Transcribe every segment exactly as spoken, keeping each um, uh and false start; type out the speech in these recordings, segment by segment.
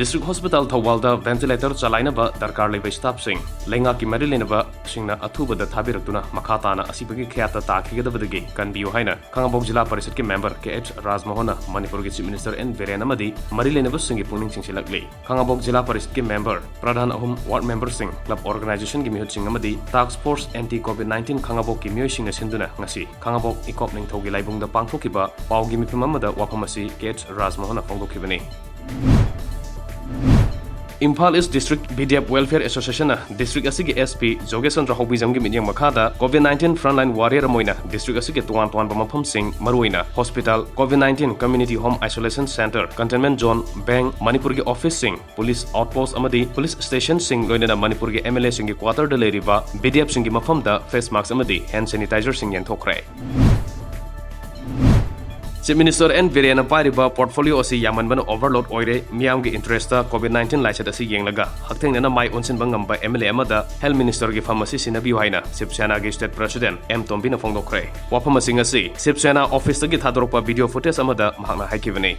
District Hospital ꯊꯧꯕꯥꯜꯗ ventilator ꯆꯂꯥꯏꯅꯕ ꯗꯔꯀꯥꯔ ꯂꯩꯕ staffꯁꯤꯡ ꯂꯩꯉꯥꯛꯀꯤ ꯃꯔꯤ ꯂꯩꯅꯕꯁꯤꯡꯅ ꯑꯊꯨꯕꯗ ꯊꯥꯕꯤꯔꯛꯇꯨꯅ ꯃꯈꯥ ꯇꯥꯅ ꯑꯁꯤꯕꯒꯤ ꯈꯌꯥꯠꯇ ꯇꯥꯈꯤꯒꯗꯕꯗꯒꯤ ꯀꯟꯕꯤꯌꯨ ꯍꯥꯏꯅ ꯈꯥꯉꯕꯣꯛ ꯖꯤꯂꯥ ꯄꯔꯤꯁꯠꯀꯤ member ꯀꯦ ꯑꯩꯆ ꯔꯥꯖꯃꯣꯍꯟꯅ ꯃꯅꯤꯄꯨꯔꯒꯤ Chief Minister ꯑꯦꯟ ꯕꯤꯔꯦꯟ ꯑꯃꯗꯤ ꯃꯔꯤ ꯂꯩꯅꯕꯁꯤꯡꯒꯤ ꯄꯨꯛꯅꯤꯡ ꯆꯤꯡꯁꯤꯜꯂꯛꯂꯤ꯫ ꯈꯥꯉꯕꯣꯛ ꯖꯤꯂꯥ ꯄꯔꯤꯁꯠꯀꯤ member, ꯄ꯭ꯔꯙꯥꯟ ꯑꯍꯨꯝ, ward memberꯁꯤꯡ, club organizationꯒꯤ ꯃꯤꯍꯨꯠꯁꯤꯡ ꯑꯃꯗꯤ Task Force Anti Covid nineteen ꯈꯥꯉꯕꯣꯛꯀꯤ ꯃꯤꯑꯣꯏꯁꯤꯡꯅ ꯁꯤꯟꯗꯨꯅ ꯉꯁꯤ ꯈꯥꯉꯕꯣꯛ ꯏꯀꯣꯞ ꯅꯤꯡꯊꯧꯒꯤ ꯂꯥꯏꯕꯨꯡꯗ ꯄꯥꯡꯊꯣꯛꯈꯤꯕ ꯄꯥꯎꯒꯤ ꯃꯤꯐꯝ ꯑꯃꯗ ꯋꯥꯐꯝ ꯑꯁꯤ ꯀꯦ ꯑꯩꯆ ꯔꯥꯖꯃꯣꯍꯟꯅ ꯐꯣꯡꯗꯣꯛꯈꯤꯕꯅꯤ꯫ Imphal East District B D F Welfare Associationꯅ district ꯑꯁꯤꯒꯤ S P ꯖꯣꯒꯦꯁ ꯆꯟꯗ꯭ꯔ ꯍꯧꯕꯤꯖꯝꯒꯤ ꯃꯤꯠꯌꯦꯡ ꯃꯈꯥꯗ Covid nineteen frontline warrior ꯑꯃ ꯑꯣꯏꯅ district ꯑꯁꯤꯒꯤ ꯇꯣꯉꯥꯟ ꯇꯣꯉꯥꯟꯕ ꯃꯐꯝꯁꯤꯡ, ꯃꯔꯨꯑꯣꯏꯅ hospital, Covid nineteen community home isolation center, containment zone, bank, ꯃꯅꯤꯄꯨꯔꯒꯤ officeꯁꯤꯡ, police outpost ꯑꯃꯗꯤ police stationꯁꯤꯡ, ꯂꯣꯏꯅꯅ ꯃꯅꯤꯄꯨꯔꯒꯤ M L Aꯁꯤꯡꯒꯤ quarterꯗ ꯂꯩꯔꯤꯕ B D Fꯁꯤꯡꯒꯤ ꯃꯐꯝꯗ face mask ꯑꯃꯗꯤ hand sanitizerꯁꯤꯡ ꯌꯦꯟꯊꯣꯛꯈ꯭ꯔꯦ꯫ Chief Minister ꯑꯦꯟ ꯕꯤꯔꯦꯟꯅ ꯄꯥꯏꯔꯤꯕ portfolio ꯑꯁꯤ ꯌꯥꯝꯃꯟꯕꯅ overload ꯑꯣꯏꯔꯦ, ꯃꯤꯌꯥꯝꯒꯤ interestꯇ Covid nineteen ꯂꯥꯏꯆꯠ ꯑꯁꯤ ꯌꯦꯡꯂꯒ ꯍꯛꯊꯦꯡꯅꯅ ꯃꯥꯏ ꯑꯣꯟꯁꯤꯟꯕ ꯉꯝꯕ M L A ꯑꯃꯗ Health Ministerꯒꯤ ꯐꯝ ꯑꯁꯤ ꯁꯤꯟꯅꯕꯤꯌꯨ ꯍꯥꯏꯅ ꯁꯤꯕ ꯁꯦꯅꯥꯒꯤ state president ꯑꯦꯝ ꯇꯣꯝꯕꯤꯅ ꯐꯣꯡꯗꯣꯛꯈ꯭ꯔꯦ꯫ ꯋꯥꯐꯝ ꯑꯁꯤꯡ ꯑꯁꯤ ꯁꯤꯕ ꯁꯦꯅꯥ officeꯇꯒꯤ ꯊꯥꯗꯣꯔꯛꯄ video footage ꯑꯃꯗ ꯃꯍꯥꯛꯅ ꯍꯥꯏꯈꯤꯕꯅꯤ꯫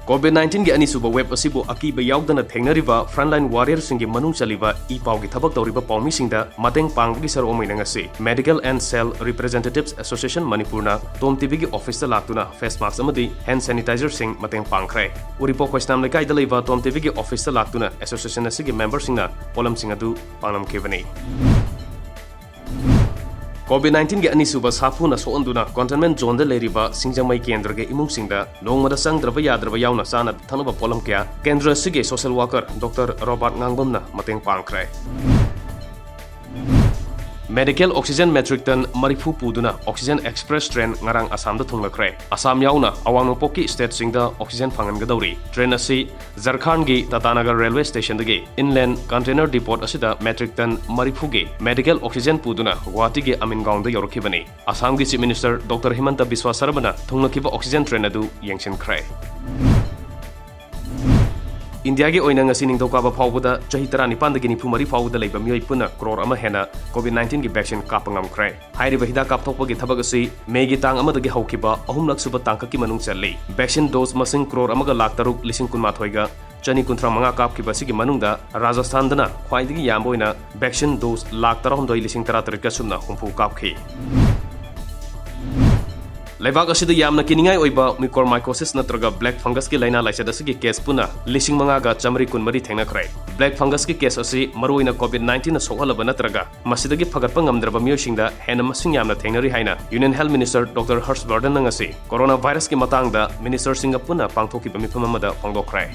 Covid nineteenꯒꯤ ꯑꯅꯤꯁꯨꯕ wave ꯑꯁꯤꯕꯨ ꯑꯀꯤꯕ ꯌꯥꯎꯗꯅ ꯊꯦꯡꯅꯔꯤꯕ frontline warriorꯁꯤꯡꯒꯤ ꯃꯅꯨꯡ ꯆꯜꯂꯤꯕ ꯏ ꯄꯥꯎꯒꯤ ꯊꯕꯛ ꯇꯧꯔꯤꯕ ꯄꯥꯎꯃꯤꯁꯤꯡꯗ ꯃꯇꯦꯡ ꯄꯥꯡꯕꯒꯤ ꯁꯔꯨꯛ ꯑꯃ ꯑꯣꯏꯅ ꯉꯁꯤ Medical and Cell Representatives Association ꯃꯅꯤꯄꯨꯔꯅ ꯇꯣꯝ ꯇꯤꯚꯤꯒꯤ officeꯇ ꯂꯥꯛꯇꯨꯅ face mask ꯑꯃꯗꯤ hand sanitizerꯁꯤꯡ ꯃꯇꯦꯡ ꯄꯥꯡꯈ꯭ꯔꯦ꯫ ꯎꯔꯤꯄꯣꯛ ꯈꯣꯏꯁꯅꯥꯝ ꯂꯩꯀꯥꯏꯗ ꯂꯩꯕ ꯇꯣꯝ ꯇꯤꯚꯤꯒꯤ officeꯇ ꯂꯥꯛꯇꯨꯅ association ꯑꯁꯤꯒꯤ memberꯁꯤꯡꯅ ꯄꯣꯠꯂꯝꯁꯤꯡ ꯑꯗꯨ ꯄꯥꯡꯂꯝꯈꯤꯕꯅꯤ꯫ Covid nineteenꯒꯤ ꯑꯅꯤꯁꯨꯕ ꯁꯥꯐꯨꯅ ꯁꯣꯛꯍꯟꯗꯨꯅ containment zoneꯗ ꯂꯩꯔꯤꯕ ꯁꯤꯡꯖꯃꯩ ꯀꯦꯟꯗ꯭ꯔꯒꯤ ꯏꯃꯨꯡꯁꯤꯡꯗ ꯅꯣꯡꯃꯗ ꯆꯪꯗ꯭ꯔꯕ ꯌꯥꯗ꯭ꯔꯕ ꯌꯥꯎꯅ ꯆꯥꯅ ꯊꯛꯅꯕ ꯄꯣꯠꯂꯝ ꯀꯌꯥ ꯀꯦꯟꯗ꯭ꯔ ꯑꯁꯤꯒꯤ social worker Doctor ꯔꯣꯕꯥꯔꯠ ꯉꯥꯡꯕꯝꯅ ꯃꯇꯦꯡ ꯄꯥꯡꯈ꯭ꯔꯦ꯫ Medical oxygen metric ton ꯃꯔꯤꯐꯨ ꯄꯨꯗꯨꯅ oxygen express train ꯉꯔꯥꯡ ꯑꯁꯥꯝꯗ ꯊꯨꯡꯂꯈ꯭ꯔꯦ꯫ ꯑꯁꯥꯝ ꯌꯥꯎꯅ ꯑꯋꯥꯡ ꯅꯣꯡꯄꯣꯛꯀꯤ stateꯁꯤꯡꯗ oxygen ꯐꯪꯍꯟꯒꯗꯧꯔꯤ꯫ Train ꯑꯁꯤ ꯖꯔꯈꯥꯟꯒꯤ ꯇꯥꯇꯥꯅꯒꯔ railway stationꯗꯒꯤ inland container depot ꯑꯁꯤꯗ metric ton ꯃꯔꯤꯐꯨꯒꯤ medical oxygen ꯄꯨꯗꯨꯅ ꯒꯨꯋꯥꯍꯥꯇꯤꯒꯤ ꯑꯃꯤꯟꯒꯥꯎꯟꯗ ꯌꯧꯔꯛꯈꯤꯕꯅꯤ꯫ ꯑꯁꯥꯝꯒꯤ Chief Minister Doctor ꯍꯤꯃꯟꯇ ꯕꯤꯁ꯭ꯋꯥ ꯁꯔꯃꯅ ꯊꯨꯡꯂꯈꯤꯕ oxygen train ꯑꯗꯨ ꯌꯦꯡꯁꯤꯟꯈ꯭ꯔꯦ꯫ ꯏꯟꯗꯤꯌꯥꯒꯤ ꯑꯣꯏꯅ ꯉꯁꯤ ꯅꯤꯡꯊꯧꯀꯥꯕ ꯐꯥꯎꯕꯗ ꯆꯍꯤ ꯇꯔꯥꯅꯤꯄꯥꯟꯗꯒꯤ ꯅꯤꯐꯨ ꯃꯔꯤ ꯐꯥꯎꯕꯗ ꯂꯩꯕ ꯃꯤꯑꯣꯏ ꯄꯨꯟꯅ ꯀ꯭ꯔꯣꯔ ꯑꯃ ꯍꯦꯟꯅ COVID nineteenꯒꯤ vaccine ꯀꯥꯞꯄ ꯉꯝꯈ꯭ꯔꯦ꯫ ꯍꯥꯏꯔꯤꯕ ꯍꯤꯗꯥꯛ ꯀꯥꯞꯊꯣꯛꯄꯒꯤ ꯊꯕꯛ ꯑꯁꯤ ꯃꯦꯒꯤ ꯇꯥꯡ ꯑꯃꯗꯒꯤ ꯍꯧꯈꯤꯕ ꯑꯍꯨꯝꯂꯛ ꯁꯨꯕ ꯇꯥꯡꯀꯛꯀꯤ ꯃꯅꯨꯡ ꯆꯜꯂꯤ꯫ Vaccine dose ꯃꯁꯤꯡ ꯀ꯭ꯔꯣꯔ ꯑꯃꯒ ꯂꯥꯈ ꯇꯔꯨꯛ ꯂꯤꯁꯤꯡ ꯀꯨꯟꯃꯥꯊꯣꯏꯒ ꯆꯅꯤ ꯀꯨꯟꯊ꯭ꯔꯥ ꯃꯉꯥ ꯀꯥꯞꯈꯤꯕ ꯑꯁꯤꯒꯤ ꯃꯅꯨꯡꯗ ꯔꯥꯖꯁꯊꯥꯟꯗꯅ ꯈ꯭ꯋꯥꯏꯗꯒꯤ ꯌꯥꯝꯕ ꯑꯣꯏꯅ vaccine dose ꯂꯥꯈ ꯇꯔꯥꯍꯨꯝꯗꯣꯏ ꯂꯤꯁꯤꯡ ꯇꯔꯥꯇꯔꯦꯠꯀ ꯁꯨꯞꯅ ꯍꯨꯝꯐꯨ ꯀꯥꯞꯈꯤ꯫ ꯂꯩꯕꯥꯛ ꯑꯁꯤꯗ ꯌꯥꯝꯅ ꯀꯤꯅꯤꯡꯉꯥꯏ ꯑꯣꯏꯕ mucormycosis ꯅꯠꯇ꯭ꯔꯒ black fungusꯀꯤ ꯂꯥꯏꯅꯥ ꯂꯥꯏꯆꯠ ꯑꯁꯤꯒꯤ case ꯄꯨꯟꯅ ꯂꯤꯁꯤꯡ ꯃꯉꯥꯒ ꯆꯥꯃꯔꯤ ꯀꯨꯟꯃꯔꯤ ꯊꯦꯡꯅꯈ꯭ꯔꯦ꯫ Black fungusꯀꯤ case ꯑꯁꯤ ꯃꯔꯨꯑꯣꯏꯅ COVID nineteenꯅ ꯁꯣꯛꯍꯜꯂꯕ ꯅꯠꯇ꯭ꯔꯒ ꯃꯁꯤꯗꯒꯤ ꯐꯒꯠꯄ ꯉꯝꯗ꯭ꯔꯕ ꯃꯤꯑꯣꯏꯁꯤꯡꯗ ꯍꯦꯟꯅ ꯃꯁꯤꯡ ꯌꯥꯝꯅ ꯊꯦꯡꯅꯔꯤ ꯍꯥꯏꯅ Union Health Minister Doctor ꯍꯔꯁ ꯕꯔꯗꯟꯅ ꯉꯁꯤ coronavirusꯀꯤ ꯃꯇꯥꯡꯗ ministerꯁꯤꯡꯒ ꯄꯨꯟꯅ ꯄꯥꯡꯊꯣꯛꯈꯤꯕ ꯃꯤꯐꯝ ꯑꯃꯗ ꯐꯣꯡꯗꯣꯛꯈ꯭ꯔꯦ꯫